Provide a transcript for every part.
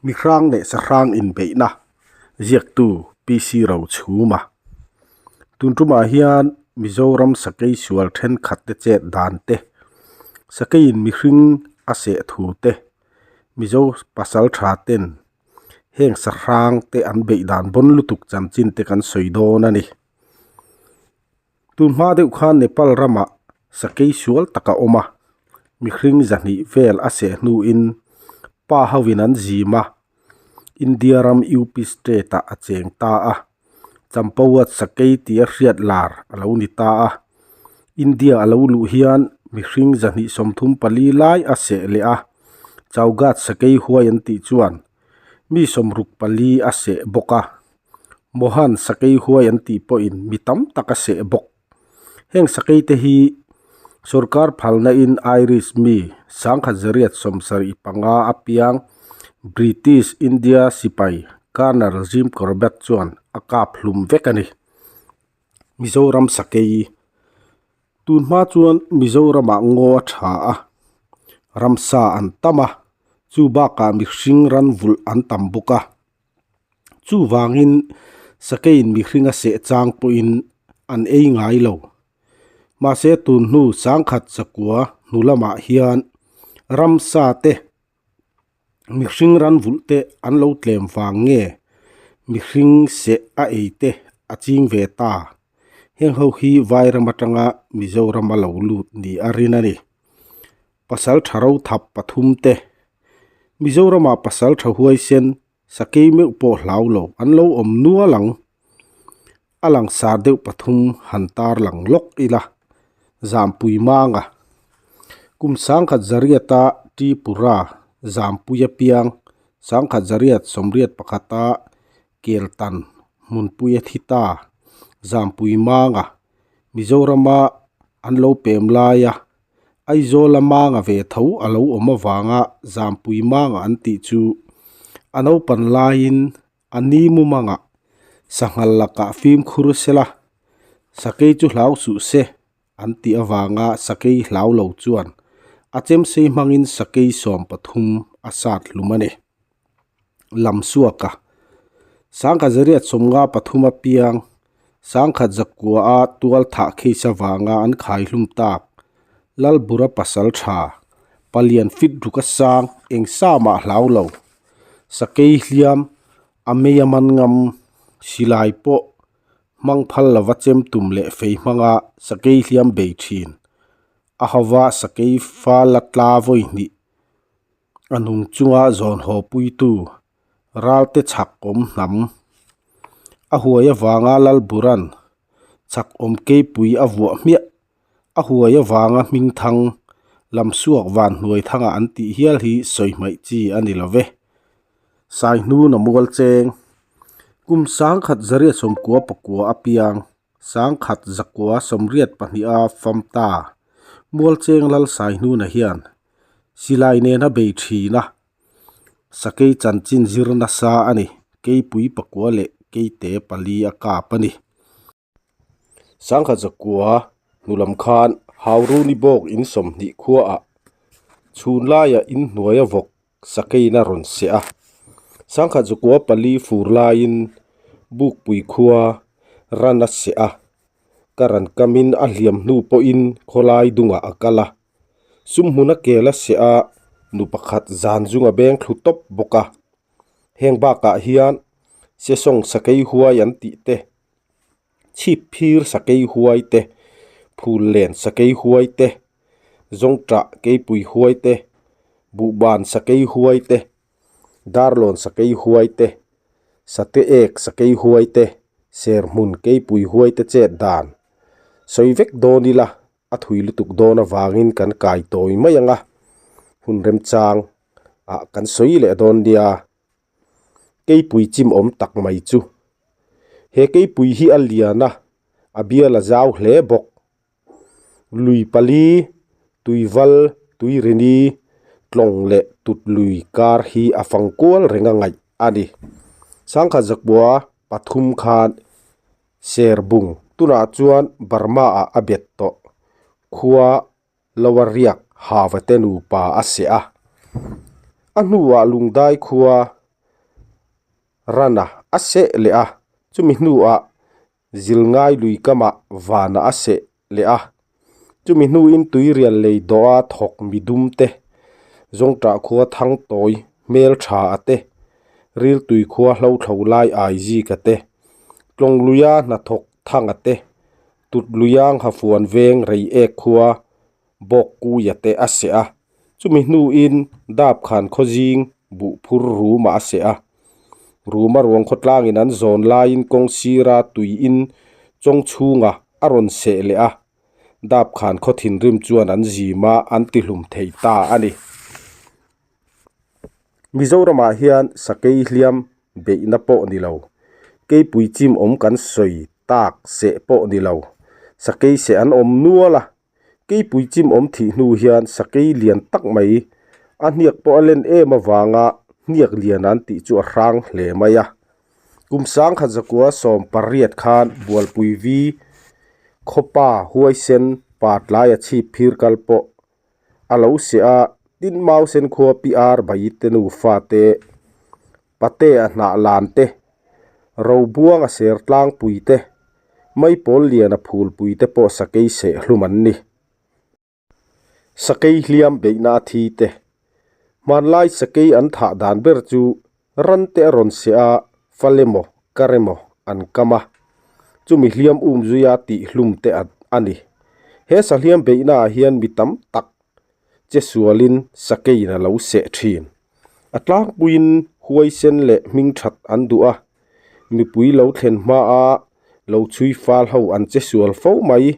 Mihrang leh sahrang inbeihna ziaktu PC Rochhuma. Tun tumah hian Mizoram sakei sual thenkhat te chet dan te, sakeiin mihring a seh thu te, Mizo pasal tha ten heng sahrang te an beih dan bawn lutuk chanchin te kan sawi dawn a ni. Tun hma deuh khan Nepal ramah sakei sual tak a awm a, mihring zahnih vel a seh hnuin pa hoin an zim a, India ram UP state ah a cheng ta a, Champawat sakei tia hriat lar a lo ni ta a, India a lo luh hian mihring 234 lai a seh leh a, Chowghat sakei huai an tih chuan mi 64 a seh bawk a. Mohan sakei huai an tih pawhin mi tam tak a seh bawk. Heng sakei te hi sorkar phalna in Irish mi 1975 apiang British India sipai Colonel Jim Corbett chuan a kap hlum vek a ni. Mizoram sakei Tun hma chuan Mizoramah ngaw a tha a, ramsa an tam a, chu bakah mihring ran vulh an tam bawk a. Chuvangin sakeiin mihring a seh chang pawhin an ei ngai lo. Mahse tun hnu sangkhat zakua hnu lamah hian ramsa te mihring ran vulh te an lo tlem vang nge mihring seh a ei te a ching ve ta. Heng ho hi Vairam atanga Mizoram a lo lut ni a rin a ni. Pasal tha ro thap pathum te. Mizoramah pasal tha huaisen sakei meuh pawh hlau lo an lo awm nual ang. A langsar deuh pathum han tar lang lawk ila. Zampui Manga. Kum 1900-a Tripura Zampui apiang 1981-a Keltan hmunpui a thi ta. Zampui Manga. Mizorama an lo pem laia Aizawla manga ve tho a lo awm avanga Zampui manga an tih chu a naupan laiin a ni mu manga sanghal lakah fimkhur sela, sakei chu hlau suh se an tih avanga sakei hlau lo chuan a chemsei hmangin sakei 13 a sat hlum a ni. Lamsuaka 1953 apiang 1900 a tual thah case avanga an khai hlum tak Lalbura pasal tha palian fit ruk a sang eng sa mah hlau lo sakei hliam a mei a man ngam silai pawh hmang phal lova chem tum leh fei hmanga sakei hliam bei thin a hova sakei fa la tla vawi hnih A nung chunga zawn haw puitu ralte chhak awm hnam. A huai avanga Lalburan chhak awm keipui a vuah hmiah. A huai avanga hmingthang Lamsuak van hnuai thanga an tih hial hi sawi hmaih chi a ni lo ve. Saihnuna mual cheng kum 1999 apiang 1982 famta Mualcheng Lal Saihnuna hian Silai nena bei thin a, sakei chanchin zir nasa a ni. Keipui pakua leh keite pali a kap a ni. 1900 hnu lam khan Hauruni bawk in 20 khuaah chhun laiah inhnuai a vawk sakeina rawn seh a. 1904 fur laiin Bukpui khua ran a seh a, ka ran kamin a hliam hnu pawhin khawlai dungah a kal a. Sum hmuna kel a seh a, nu pakhat zan zung a beng thlu tawp bawk a. Heng bakah hian sesawng sakei huai an tih te, chhip phir sakei huai te, phul len sakei huai te, zawngṭah keipui huai te, buhban sakei huai te, darlawn sakei huai te, sate ek sakei huai te, serhmun keipui huai te chet dan sawi vek dawn ila. A thui lutuk dawn avangin kan kai tawi mai ang a, hun remchang ah kan sawi leh dawn nia. Keipui chim awm tak mai chu. He keipui hi a lian a, a bial a zau hle bawk. Lui pali, tuival, tuirini, tlawng leh tut lui kar hi a fang kual reng a ngaih a ni. 1903 khan Serbung tunah chuan Burma-ah a bet tawh. Khua loa riak Hava te nupa a seh a. A hnuah Lungdai khua. Rana a seh leh a, chumi hnuah Zilngai lui kamah Vana a seh leh a, chumi hnuin tuirial lei dawha thawk midum te, Zawngṭah khua Thangtawi hmelṭha a te, Riltui khua Hlothlo lai Aizika te, Tlawngluia hnathawk Thanga te, Tutluia Nghafuan veng Reiek khua Bawkkuia te a seh a, chumi hnuin Dapkhan khawzing buhphur Ruma a seh a. Ruma ruang khawtlangin an zawn laiin kawng sira tuiin chawng chhunga a rawn seh leh a, Dapkhan khaw thinrim chuan an zim a, an tihlum thei ta a ni. Mizoramah hian sakei hliam beihna pawh ni lo, keipui chim awm kan sawi tak seh pawh ni lo, sakei seh an awm nual a, Keipui chim awm thih hnu hian sakei lian tak mai a hniak pawh a len em avanga hniak lian an tih chu a hrang hle mai a. Kum sangkhat zakua 18 khan Bualpui vi khawpa huaisen pa tlaia chhip phir kal pawh a lo seh a, tin Mausen khua PR Bayite nufa te Patea hnah lan te, Robuanga ser tlangpui te, Maipawl liana phulpui te pawh sakei seh hlum an ni. Sakei hliam beihna a thi te. Hmanlai sakei an thah dan ber chu ran te a rawn seh a, fal emaw, kar emaw an kam a, chumi hliam um zuia tih hlum te a ni. He sahliam beihnaah hian mi tam tak che sualin sakeiin a lo seh thin. A tlangpuiin huaisen leh hming that an duh a, mipui lo thlen hmaa lo chhui fal ho an che sual fo mai.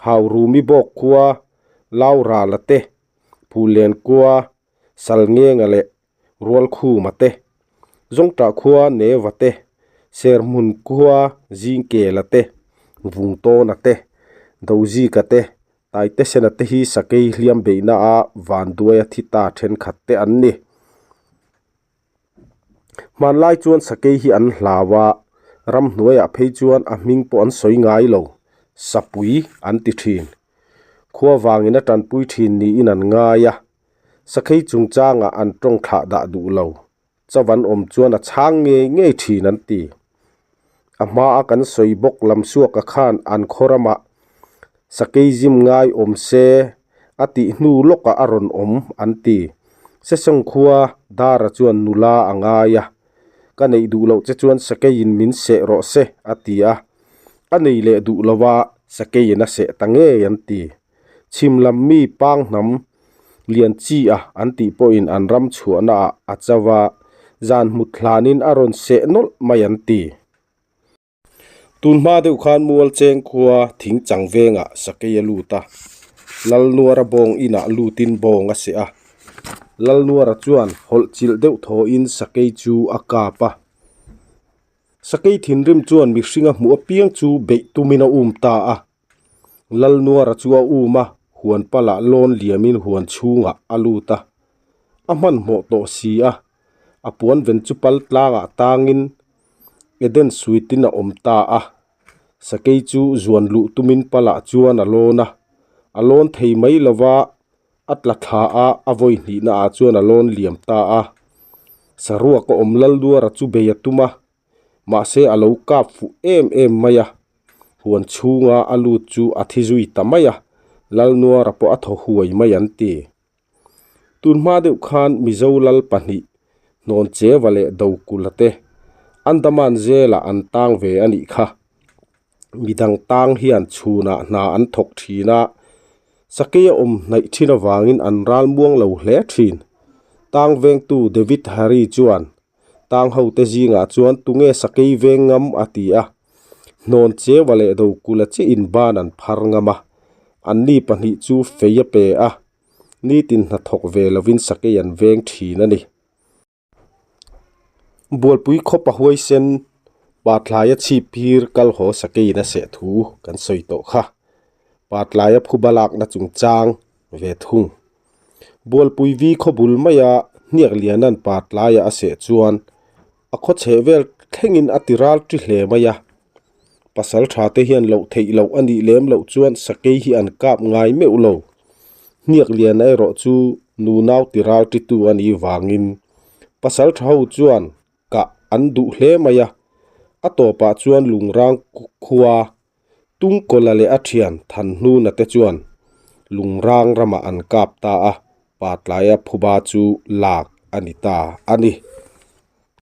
Haurumi bawk khua Laurala te, Phulen khua Salngenga leh Rualkhuma te, Zawngṭah khua Neva te, Serhmun khua Zingkela te, Vungtawna te, Dozika te, Taitesena te hi sakei hliam beihna a vanduai a thi ta thenkhat te an ni. Hmanlai chuan sakei hi an hlau a, ramhnuaiah phei chuan a hming pawh an sawi ngai lo, sapui an ti thin. Khua vangin a tanpui thin niin an ngai a, sakei chungchangah an tawng thlah dah duh lo. Chauh an awm chuan a chhang ngei ngei thin an ti. A hmaa kan sawi bawk lam suaka khan an khaw ramah sakei zim ngai awm se a tih hnu lawkah a rawn awm an ti. Sesawng khua Dara chuan nula a ngai a, Ka neih duh loh che chuan sakeiin min seh rawh se a ti a. A nei leh duh lo a, sakeiin a seh ta ngei an ti. Chhim lam mi pang hnam lian chi a an tih pawhin an ram chhuahna ah a cho a, zan hmut hlanin a rawn seh nawlh mai an ti. Tun hma deuh khan Mualcheng khua thing chang vengah sakei a lut a, Lalnuara bawng inah lutin bawng a seh a. Lalnuara chuan hawlh chilh deuh thawhin sakei chu a kap a. Sakei thinrim chuan mihring a hmuh apiang chu beih tumin a um ta a. Lalnuara chu a um a, huan palah lawn liamin huan chhungah a lut a. A hmanhmawh tawh si a, a puan ven chu pal tlangah tangin Eden suitin a awm ta a. Sakei chu zuan luh tumin palah chuan a lawn a, a lawn thei mai lova a tla thla a, a vawi hnihna ah chuan a lawn liam ta a. Saruak a awm Lalnuara chu bei a tum a, mahse a lo kap fuh em em mai a, huan chhunga a lut chu a thi zui ta mai a, Lalnuara pawh a thaw huai mai an ti. Tun hma deuh khan Mizo lal pahnih Hnawncheva leh Dokula te Andaman zelah an tang ve a nih kha. Midang tang hian chhunah hna an thawk thin a, sakei a awm hnaih thin avangin an ral muang lo hle thin. Tang vengtu David Harry chuan Tang hote zingah chuan tunge sakei veng ngam a ti a, hnawn cheua leh dokula chiah in ban an phar ngam a, anni pahnih chu fei a pe a, nitin hnathawk ve lovin sakei an veng thin a ni. Bualpui khawpa huaisen Patlaia chhip phir kal haw sakeiin a seh thu kan sawi tawh kha. Patlaia phuba lakna chungchang ve thung. Bualpui vi khaw bul maia hniak lianan Patlaia a seh chuan a khaw chheh vel thlengin a ti ral ṭi hle mai a. Pasal ṭha te hian loh theih loh a nih lem loh chuan sakei hi an kap ngai meuh lo. Hniak liana erawh chu nunau ti ral ṭitu a nih vangin pasal ṭha ho chuan kah an duh hle mai a. A tawpah chuan Lungrang khua Tungkawla leh a thian Thanhnuna te chuan Lungrang ramah an kap ta a, Patlaia phuba chu lak a ni ta a ni.